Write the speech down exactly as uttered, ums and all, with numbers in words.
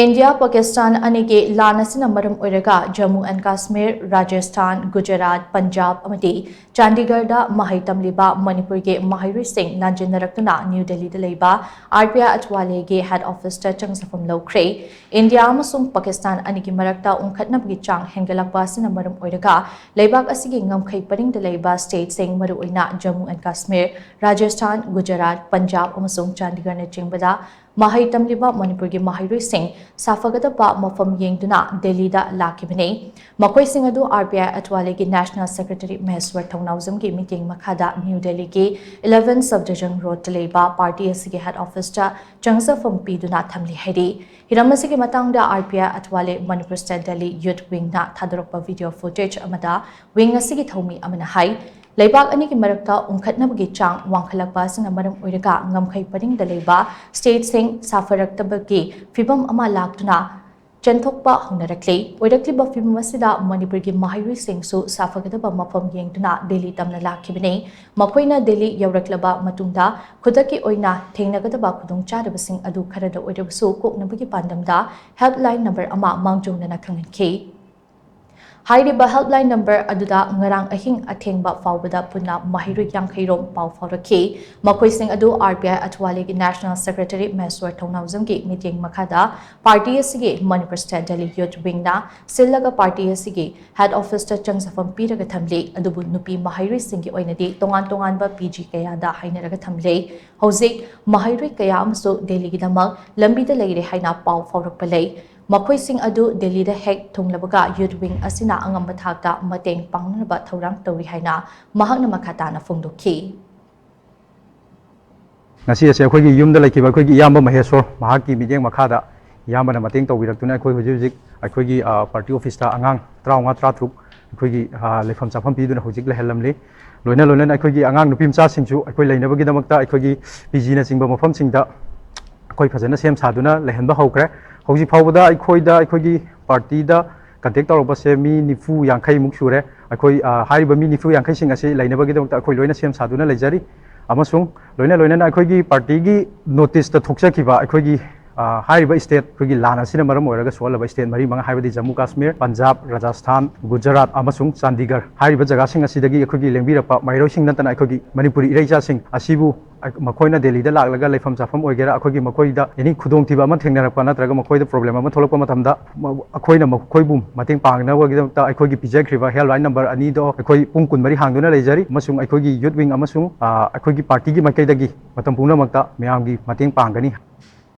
India Pakistan ꯑꯅꯤꯒꯤ ꯂꯥꯟ ꯑꯁꯤꯅ ꯃꯔꯝ ꯑꯣꯏꯔꯒ ꯖꯝꯃꯨ ꯑꯦꯟ ꯀꯥꯁꯃꯤꯔ, ꯔꯥꯖꯁꯊꯥꯟ, ꯒꯨꯖꯔꯥꯠ, ꯄꯟꯖꯥꯕ ꯑꯃꯗꯤ ꯆꯥꯟꯗꯤꯒꯔꯗ ꯃꯍꯩ ꯇꯝꯂꯤꯕ ꯃꯅꯤꯄꯨꯔꯒꯤ ꯃꯍꯩꯔꯣꯏꯁꯤꯡ ꯂꯥꯟꯖꯦꯟꯅꯔꯛꯇꯨꯅ ꯅ꯭ꯌꯨ ꯗꯦꯜꯂꯤꯗ ꯂꯩꯕ ꯑꯥꯔ ꯄꯤ ꯑꯥꯏ ꯑꯊꯋꯥꯂꯦꯒꯤ ꯍꯦꯗ ꯑꯣꯐꯤꯁꯇ ꯆꯪꯖꯐꯝ ꯂꯧꯈ꯭ꯔꯦ꯫ ꯏꯟꯗꯤꯌꯥ ꯑꯃꯁꯨꯡ ꯄꯥꯀꯤꯁꯇꯥꯟ ꯑꯅꯤꯒꯤ ꯃꯔꯛꯇ ꯎꯪꯈꯠꯅꯕꯒꯤ ꯆꯥꯡ ꯍꯦꯟꯒꯠꯂꯛꯄ ꯑꯁꯤꯅ ꯃꯔꯝ ꯑꯣꯏꯔꯒ ꯂꯩꯕꯥꯛ ꯑꯁꯤꯒꯤ ꯉꯝꯈꯩ ꯄꯔꯤꯡꯗ ꯂꯩꯕ ꯁ꯭ꯇꯦꯠꯁꯤꯡ, ꯃꯔꯨꯑꯣꯏꯅ ꯖꯝꯃꯨ ꯑꯦꯟ ꯀꯥꯁꯃꯤꯔ, ꯔꯥꯖꯁꯊꯥꯟ, ꯒꯨꯖꯔꯥꯠ, ꯄꯟꯖꯥꯕ ꯑꯃꯁꯨꯡ ꯆꯥꯟꯗꯤꯒꯔꯅꯆꯤꯡꯕꯗ ꯃꯍꯩ ꯇꯝꯂꯤꯕ ꯃꯅꯤꯄꯨꯔꯒꯤ ꯃꯍꯩꯔꯣꯏꯁꯤꯡ ꯁꯥꯐꯒꯗꯕ ꯃꯐꯝ ꯌꯦꯡꯗꯨꯅ ꯗꯦꯜꯂꯤꯗ ꯂꯥꯛꯈꯤꯕꯅꯤ꯫ ꯃꯈꯣꯏꯁꯤꯡ ꯑꯗꯨ ꯑꯥꯔ ꯄꯤ ꯑꯥꯏ ꯑꯊꯋꯥꯂꯦꯒꯤ ꯅꯦꯁꯅꯦꯜ ꯁꯦꯀ꯭ꯔꯦꯇꯔꯤ ꯃꯍꯦꯁ꯭ꯋꯔ ꯊꯧꯅꯥꯎꯖꯝꯒꯤ ꯃꯤꯠꯌꯦꯡ ꯃꯈꯥꯗ ꯅ꯭ꯌꯨ ꯗꯦꯜꯂꯤꯒꯤ ꯏꯂꯦꯚꯦꯟ ꯁꯕ ꯗꯤꯖꯟ ꯔꯣꯗꯇ ꯂꯩꯕ ꯄꯥꯔꯇꯤ ꯑꯁꯤꯒꯤ ꯍꯦꯗ ꯑꯣꯐꯤꯁꯇ ꯆꯪꯖꯐꯝ ꯄꯤꯗꯨꯅ ꯊꯝꯂꯤ ꯍꯥꯏꯔꯤ꯫ ꯍꯤꯔꯝ ꯑꯁꯤꯒꯤ ꯃꯇꯥꯡꯗ R P I Athawale Manipur state Delhi unit ꯋꯤꯡꯅ ꯊꯥꯗꯣꯔꯛꯄ ꯚꯤꯗꯤꯑꯣ ꯐꯨꯇꯦꯖ ꯑꯃꯗ ꯋꯤꯡ ꯑꯁꯤꯒꯤ ꯊꯧꯃꯤ ꯑꯃꯅ ꯍꯥꯏ, ꯂꯩꯕꯥꯛ ꯑꯅꯤꯒꯤ ꯃꯔꯛꯇ ꯎꯪꯈꯠꯅꯕꯒꯤ ꯆꯥꯡ ꯋꯥꯡꯈꯠꯂꯛꯄ ꯑꯁꯤꯅ ꯃꯔꯝ ꯑꯣꯏꯔꯒ ꯉꯝꯈꯩ ꯄꯔꯤꯡꯗ ꯂꯩꯕ ꯁ꯭ꯇꯦꯠꯁꯤꯡ ꯁꯥꯐꯔꯛꯇꯕꯒꯤ ꯐꯤꯚꯝ ꯑꯃ ꯂꯥꯛꯇꯨꯅ ꯆꯦꯟꯊꯣꯛꯄ ꯍꯧꯅꯔꯛꯂꯦ꯫ ꯑꯣꯏꯔꯛꯂꯤꯕ ꯐꯤꯚꯝ ꯑꯁꯤꯗ ꯃꯅꯤꯄꯨꯔꯒꯤ ꯃꯍꯩꯔꯣꯏꯁꯤꯡꯁꯨ ꯁꯥꯐꯒꯗꯕ ꯃꯐꯝ ꯌꯦꯡꯗꯨꯅ ꯗꯦꯜꯂꯤ ꯇꯝꯅ ꯂꯥꯛꯈꯤꯕꯅꯤ꯫ ꯃꯈꯣꯏꯅ ꯗꯦꯜꯂꯤ ꯌꯧꯔꯛꯂꯕ ꯃꯇꯨꯡꯗ ꯈꯨꯗꯛꯀꯤ ꯑꯣꯏꯅ ꯊꯦꯡꯅꯒꯗꯕ ꯈꯨꯗꯣꯡꯆꯥꯗꯕꯁꯤꯡ ꯑꯗꯨ ꯈꯔꯗ ꯑꯣꯏꯔꯕꯁꯨ ꯀꯣꯛꯅꯕꯒꯤ ꯄꯥꯟꯗꯝꯗ ꯍꯦꯜꯞꯂꯥꯏꯟ ꯅꯝꯕꯔ ꯑꯃ ꯃꯥꯡꯖꯧꯅꯅ ꯈꯪꯍꯟꯈꯤ꯫ ꯍꯥꯏꯔꯤꯕ ꯍꯦꯜꯞꯂꯥꯏꯟ ꯅꯝꯕꯔ ꯑꯗꯨꯗ ꯉꯔꯥꯡ ꯑꯍꯤꯡ ꯑꯊꯦꯡꯕ ꯐꯥꯎꯕꯗ ꯄꯨꯟꯅ ꯃꯍꯩꯔꯣꯏ ꯌꯥꯡꯈꯩ ꯔꯣꯝ ꯄꯥꯎ ꯐꯥꯎꯔꯛꯈꯤ꯫ ꯃꯈꯣꯏꯁꯤꯡ ꯑꯗꯨ ꯑꯥꯔ ꯄꯤ ꯑꯥꯏ ꯑꯊꯋꯥꯂꯦꯒꯤ ꯅꯦꯁꯅꯦꯜ ꯁꯦꯀ꯭ꯔꯦꯇꯔꯤ ꯃꯍꯦꯁ꯭ꯋꯔ ꯊꯧꯅꯥꯎꯖꯝꯒꯤ ꯃꯤꯠꯌꯦꯡ ꯃꯈꯥꯗ ꯄꯥꯔꯇꯤ ꯑꯁꯤꯒꯤ ꯃꯅꯤꯄꯨꯔ ꯁ꯭ꯇꯦꯠ ꯗꯦꯜꯂꯤ ꯌꯨꯠ ꯋꯤꯡꯅ ꯁꯤꯜꯂꯒ ꯄꯥꯔꯇꯤ ꯑꯁꯤꯒꯤ ꯍꯦꯗ ꯑꯣꯐꯤꯁꯇ ꯆꯪꯖꯐꯝ ꯄꯤꯔꯒ ꯊꯝꯂꯤ꯫ ꯑꯗꯨꯕꯨ ꯅꯨꯄꯤ ꯃꯍꯩꯔꯣꯏꯁꯤꯡꯒꯤ ꯑꯣꯏꯅꯗꯤ ꯇꯣꯉꯥꯟ ꯇꯣꯉꯥꯟꯕ ꯄꯤ ꯖꯤ ꯀꯌꯥꯗ ꯍꯥꯏꯅꯔꯒ ꯊꯝꯂꯦ꯫ ꯍꯧꯖꯤꯛ ꯃꯍꯩꯔꯣꯏ ꯀꯌꯥ ꯑꯃꯁꯨ ꯗꯦꯜꯂꯤꯒꯤꯗꯃꯛ ꯂꯝꯕꯤꯗ ꯂꯩꯔꯦ ꯍꯥꯏꯅ ꯄꯥꯎ ꯐꯥꯎꯔꯛꯄ ꯂꯩ꯫ ꯃꯈꯣꯏꯁꯤꯡ ꯑꯗꯨ ꯗꯦꯜꯂꯤꯗ ꯍꯦꯛ ꯊꯨꯡꯂꯕꯒ ꯌꯨꯠ ꯋꯤꯡ ꯑꯁꯤꯅ ꯑꯉꯝꯕ ꯊꯥꯛꯇ ꯃꯇꯦꯡ ꯄꯥꯡꯅꯅꯕ ꯊꯧꯔꯥꯡ ꯇꯧꯔꯤ ꯍꯥꯏꯅ ꯃꯍꯥꯛꯅ ꯃꯈꯥ ꯇꯥꯅ ꯐꯣꯡꯗꯣꯛꯈꯤ꯫ ꯉꯁꯤ ꯑꯁꯤ ꯑꯩꯈꯣꯏꯒꯤ ꯌꯨꯝꯗ ꯂꯩꯈꯤꯕ ꯑꯩꯈꯣꯏꯒꯤ ꯏꯌꯥꯝꯕ ꯃꯍꯦꯁ꯭ꯋꯔ, ꯃꯍꯥꯛꯀꯤ ꯃꯤꯠꯌꯦꯡ ꯃꯈꯥꯗ ꯏꯌꯥꯝꯕꯅ ꯃꯇꯦꯡ ꯇꯧꯕꯤꯔꯛꯇꯨꯅ ꯑꯩꯈꯣꯏ ꯍꯧꯖꯤꯛ ꯍꯧꯖꯤꯛ ꯑꯩꯈꯣꯏꯒꯤ, ꯑ, ꯄꯥꯔꯇꯤ ꯑꯣꯐꯤꯁꯇ ꯑꯉꯥꯡ ꯇꯔꯥꯃꯉꯥ, ꯇꯔꯥꯇꯔꯨꯛ ꯑꯩꯈꯣꯏꯒꯤ, ꯑ, ꯂꯩꯐꯝ ꯆꯥꯐꯝ ꯄꯤꯗꯨꯅ ꯍꯧꯖꯤꯛ ꯂꯩꯍꯜꯂꯝꯂꯤ꯫ ꯂꯣꯏꯅ ꯂꯣꯏꯅꯅ ꯑꯩꯈꯣꯏꯒꯤ ꯑꯉꯥꯡ ꯅꯨꯄꯤ ꯃꯆꯥꯁꯤꯡꯁꯨ ꯑꯩꯈꯣꯏ ꯂꯩꯅꯕꯒꯤꯗꯃꯛꯇ ꯑꯩꯈꯣꯏꯒꯤ ꯄꯤ ꯖꯤꯅꯆꯤꯡꯕ ꯃꯐꯝꯁꯤꯡꯗ ꯑꯩꯈꯣꯏ ꯐꯖꯅ ꯁꯦꯝ ꯁꯥꯗꯨꯅ ꯂꯩꯍꯟꯕ ꯍꯧꯈ꯭ꯔꯦ꯫ ꯍꯧꯖꯤꯛ ꯐꯥꯎꯕꯗ ꯑꯩꯈꯣꯏꯗ, ꯑꯩꯈꯣꯏꯒꯤ ꯄꯥꯔꯇꯤꯗ ꯀꯟꯇꯦꯛ ꯇꯧꯔꯛꯄꯁꯦ ꯃꯤ ꯅꯤꯐꯨ ꯌꯥꯡꯈꯩꯃꯨꯛ ꯁꯨꯔꯦ꯫ ꯑꯩꯈꯣꯏ, ꯑ, ꯍꯥꯏꯔꯤꯕ ꯃꯤ ꯅꯤꯐꯨ ꯌꯥꯡꯈꯩꯁꯤꯡ ꯑꯁꯤ ꯂꯩꯅꯕꯒꯤꯗꯃꯛꯇ ꯑꯩꯈꯣꯏ ꯂꯣꯏꯅ ꯁꯦꯝ ꯁꯥꯗꯨꯅ ꯂꯩꯖꯔꯤ꯫ ꯑꯃꯁꯨꯡ ꯂꯣꯏꯅ ꯂꯣꯏꯅꯅ ꯑꯩꯈꯣꯏꯒꯤ ꯄꯥꯔꯇꯤꯒꯤ ꯅꯣꯇꯤꯁꯇ ꯊꯣꯛꯆꯈꯤꯕ ꯑꯩꯈꯣꯏꯒꯤ ꯑ, ꯍꯥꯏꯔꯤꯕ state, ꯑꯩꯈꯣꯏꯒꯤ ꯂꯥꯟ ꯑꯁꯤꯅ ꯃꯔꯝ ꯑꯣꯏꯔꯒ ꯁꯣꯛꯍꯜꯂꯕ state ꯃꯔꯤ ꯃꯉꯥ, ꯍꯥꯏꯕꯗꯤ ꯖꯝꯃꯨ ꯀꯥꯁꯃꯤꯔ, ꯄꯟꯖꯥꯕ, ꯔꯥꯖꯁꯊꯥꯟ, ꯒꯨꯖꯔꯥꯠ ꯑꯃꯁꯨꯡ ꯆꯥꯟꯗꯤꯒꯔ ꯍꯥꯏꯔꯤꯕ ꯖꯒꯥꯁꯤꯡ ꯑꯁꯤꯗꯒꯤ ꯑꯩꯈꯣꯏꯒꯤ ꯂꯦꯡꯕꯤꯔꯛꯄ ꯃꯍꯩꯔꯣꯏꯁꯤꯡ ꯅꯠꯇꯅ ꯑꯩꯈꯣꯏꯒꯤ ꯃꯅꯤꯄꯨꯔꯤ ꯏꯔꯩꯆꯥꯁꯤꯡ ꯑꯁꯤꯕꯨ ꯃꯈꯣꯏꯅ ꯗꯦꯜꯂꯤꯗ ꯂꯥꯛꯂꯒ ꯂꯩꯐꯝ ꯆꯥꯐꯝ ꯑꯣꯏꯒꯦꯔꯥ, ꯑꯩꯈꯣꯏꯒꯤ ꯃꯈꯣꯏꯗ any ꯈꯨꯗꯣꯡꯊꯤꯕ ꯑꯃ ꯊꯦꯡꯅꯔꯛꯄ ꯅꯠꯇ꯭ꯔꯒ ꯃꯈꯣꯏꯗ problem ꯑꯃ ꯊꯣꯛꯂꯛꯄ ꯃꯇꯝꯗ, ꯃ-, ꯑꯩꯈꯣꯏꯅ ꯃꯈꯣꯏꯕꯨ ꯃꯇꯦꯡ ꯄꯥꯡꯅꯕꯒꯤꯗꯃꯛꯇ ꯑꯩꯈꯣꯏꯒꯤ ꯄꯤꯖꯈ꯭ꯔꯤꯕ helpline number ꯑꯅꯤꯗꯣ ꯑꯩꯈꯣꯏ ꯄꯨꯡ ꯀꯨꯟꯃꯔꯤ ꯍꯥꯡꯗꯨꯅ ꯂꯩꯖꯔꯤ, ꯑꯃꯁꯨꯡ ꯑꯩꯈꯣꯏꯒꯤ youth wing ꯑꯃꯁꯨꯡ, ꯑ, ꯑꯩꯈꯣꯏꯒꯤ partyꯒꯤ ꯃꯥꯏꯀꯩꯗꯒꯤ ꯃꯇꯝ ꯄꯨꯝꯅꯃꯛꯇ ꯃꯌꯥꯝꯒꯤ ꯃꯇꯦꯡ ꯄꯥꯡꯒꯅꯤ꯫